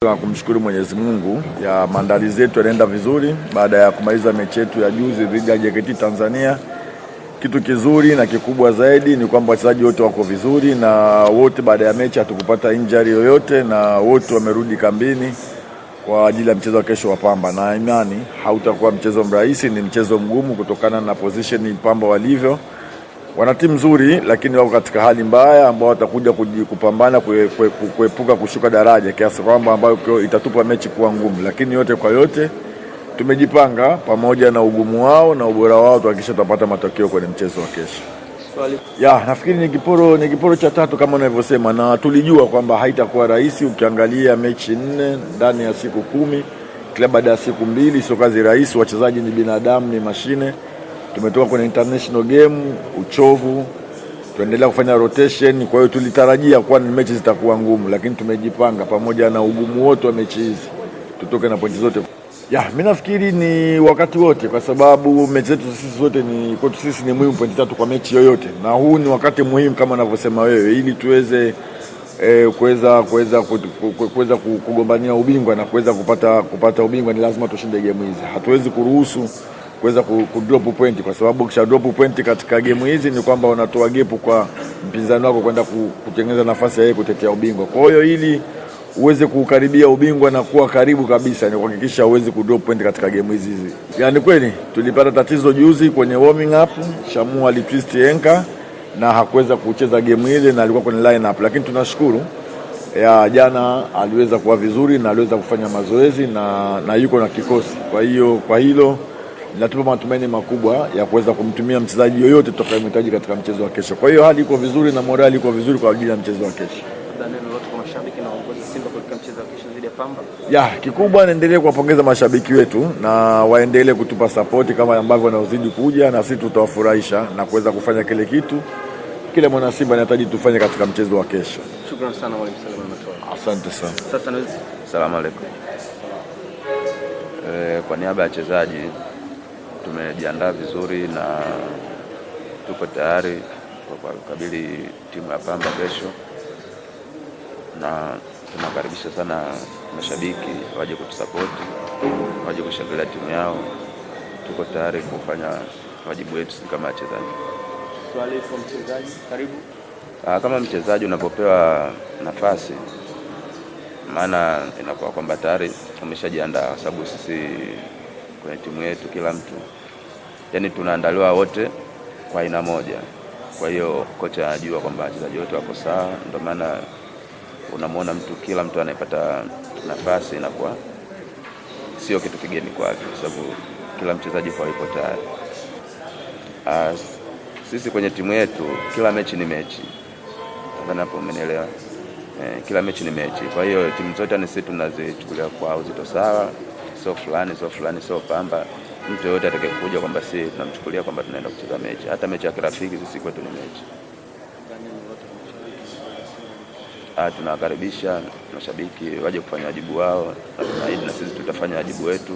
Na kumshukuru Mwenyezi Mungu ya maandalizi yetu yanaenda vizuri baada ya kumaliza mechi yetu ya juzi dhidi ya JKT Tanzania. Kitu kizuri na kikubwa zaidi ni kwamba wachezaji wote wako vizuri na wote baada ya mechi hatukupata injury yoyote, na wote wamerudi kambini kwa ajili ya mchezo wa kesho wa Pamba, na imani hautakuwa mchezo mrahisi, ni mchezo mgumu kutokana na position Pamba walivyo. Wana timu nzuri, lakini wako katika hali mbaya ambao watakuja kupambana kuepuka kushuka daraja, kiasi kwamba ambayo itatupa mechi kuwa ngumu, lakini yote kwa yote tumejipanga pamoja na ugumu wao na ubora wao, tuhakikisha tutapata matokeo kwenye mchezo wa kesho. Ya, nafikiri ni kiporo cha tatu kama unavyosema, na tulijua kwamba haitakuwa rahisi. Ukiangalia mechi 4 ndani ya siku 10, kila baada ya siku 2, sio kazi rahisi. Wachezaji ni binadamu, ni mashine. Tumetoka kwenye international game, uchovu, tuendelea kufanya rotation. Kwa hiyo tulitarajia kuwa ni mechi zitakuwa ngumu, lakini tumejipanga pamoja na ugumu wote wa mechi hizi tutoke na pointi zote. Ya, mimi nafikiri ni wakati wote, kwa sababu mechi zetu sisi zote ni kwetu sisi ni muhimu pointi 3 kwa mechi yoyote, na huu ni wakati muhimu kama unavyosema wewe, ili tuweze kuweza kugombania ubingwa na kuweza kupata ubingwa ni lazima tushinde game hizi. Hatuwezi kuruhusu kuweza ku drop point, kwa sababu kisha drop point katika game hizi ni kwamba unatoa gap kwa mpinzani wako kwenda kutengeneza nafasi ya yeye kutetea ubingwa. Kwa hiyo ili uweze kukaribia ubingwa na kuwa karibu kabisa ni kuhakikisha uweze ku drop point katika game hizi hizi. Yaani kweli tulipata tatizo juzi kwenye warming up, Shamu alitwist ankle na hakuweza kucheza game ile na alikuwa kwenye line up, lakini tunashukuru ya jana aliweza kuwa vizuri na aliweza kufanya mazoezi na yuko na kikosi. Kwa hiyo kwa hilo linatupa matumaini makubwa ya kuweza kumtumia mchezaji yoyote tutakayemhitaji katika mchezo wa kesho. Kwa hiyo hali iko vizuri na morali iko vizuri kwa ajili ya mchezo wa kesho. Neno lolote kwa mashabiki na uongozi Simba katika mchezo wa kesho dhidi ya Pamba? Ya, kikubwa niendelee kuwapongeza mashabiki wetu na waendelee kutupa sapoti kama ambavyo wanaozidi kuja, na sisi tutawafurahisha na kuweza kufanya kile kitu kile mwana Simba anahitaji tufanye katika mchezo wa kesho. Shukrani sana Mwalimu Selemani Matola. Asante sana. Sasa naweza Salamu alaikum. Kwa niaba ya wachezaji tumejiandaa vizuri na tuko tayari kwa kukabili timu ya Pamba kesho, na tunakaribisha sana mashabiki waje kutusapoti, waje kushangilia timu yao. Tuko tayari kufanya wajibu wetu sisi kama wachezaji. Swali kwa mchezaji, karibu. Kama mchezaji unapopewa nafasi, maana inakuwa kwamba tayari umeshajiandaa, kwa sababu sisi kwenye timu yetu kila mtu yani tunaandaliwa wote kwa aina moja. Kwa hiyo kocha anajua kwamba wachezaji wote wako sawa, ndio maana unamwona mtu, kila mtu anayepata nafasi inakuwa sio kitu kigeni kwake, kwa sababu kila mchezaji kwa yuko tayari. Sisi kwenye timu yetu kila mechi ni mechi, nadhani hapo umenielewa. Kila mechi ni mechi, kwa hiyo timu zote ni sisi tunazichukulia kwa uzito sawa, sio fulani sio fulani sio Pamba. Mtu yoyote atakayekuja kwamba si tunamchukulia kwamba tunaenda kucheza mechi, hata mechi ya kirafiki sisi kwetu ni mechi. Tunawakaribisha mashabiki waje kufanya wajibu wao, na tunaahidi na sisi tutafanya wajibu wetu,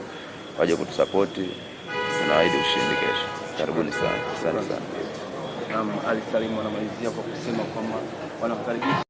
waje kutusapoti. Tunaahidi ushindi kesho. Karibuni sana, asante sana. Naam, Ali Salim anamalizia kwa kusema kwamba wanakukaribisha.